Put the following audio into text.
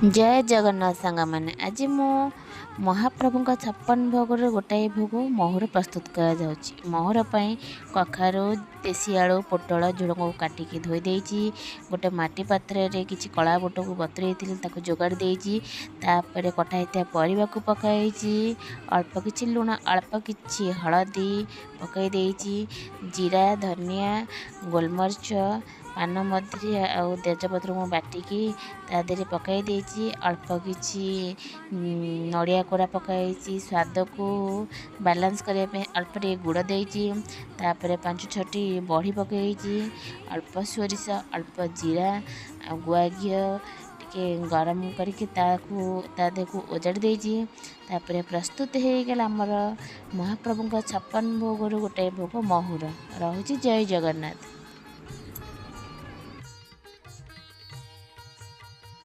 ଜୟ ଜଗନ୍ନାଥ ସାଙ୍ଗମାନେ, ଆଜି ମୁଁ ମହାପ୍ରଭୁଙ୍କ 56 ଭୋଗରୁ ଗୋଟାଏ ଭୋଗ ମହୁର ପ୍ରସ୍ତୁତ କରାଯାଉଛି। ମହୁର ପାଇଁ କଖାରୁ, ଦେଶୀ ଆଳୁ, ପୋଟଳ, ଝୁଡ଼ଙ୍ଗକୁ କାଟିକି ଧୋଇ ଦେଇଛି। ଗୋଟେ ମାଟି ପାତ୍ରରେ କିଛି କଳା ବୁଟକୁ ବତୁରେଇଥିଲି, ତାକୁ ଯୋଗାଡ଼ି ଦେଇଛି। ତାପରେ କଟା ହେଇଥିବା ପରିବାକୁ ପକାଇଛି। ଅଳ୍ପ କିଛି ଲୁଣ, ଅଳ୍ପ କିଛି ହଳଦୀ ପକାଇ ଦେଇଛି। ଜିରା, ଧନିଆ, ଗୋଲମରିଚ, ପାନ ମଧୁରି ଆଉ ତେଜପତ୍ର ମୁଁ ବାଟିକି ତା ଦେହରେ ପକାଇ ଦେଇଛି। ଅଳ୍ପ କିଛି ନଡ଼ିଆ କୋରା ପକାଇଛି। ସ୍ୱାଦକୁ ବାଲାନ୍ସ କରିବା ପାଇଁ ଅଳ୍ପ ଟିକେ ଗୁଡ଼ ଦେଇଛି। ତାପରେ 5 6ଟି ବଢ଼ି ପକାଇଛି। ଅଳ୍ପ ସୋରିଷ, ଅଳ୍ପ ଜିରା ଆଉ ଗୁଆ ଘିଅ ଟିକେ ଗରମ କରିକି ତାକୁ ତା ଦେହକୁ ଓଜାଡ଼ି ଦେଇଛି। ତାପରେ ପ୍ରସ୍ତୁତ ହେଇଗଲା ଆମର ମହାପ୍ରଭୁଙ୍କ 56 ଭୋଗରୁ ଗୋଟାଏ ଭୋଗ ମହୁର। ରହୁଛି, ଜୟ ଜଗନ୍ନାଥ।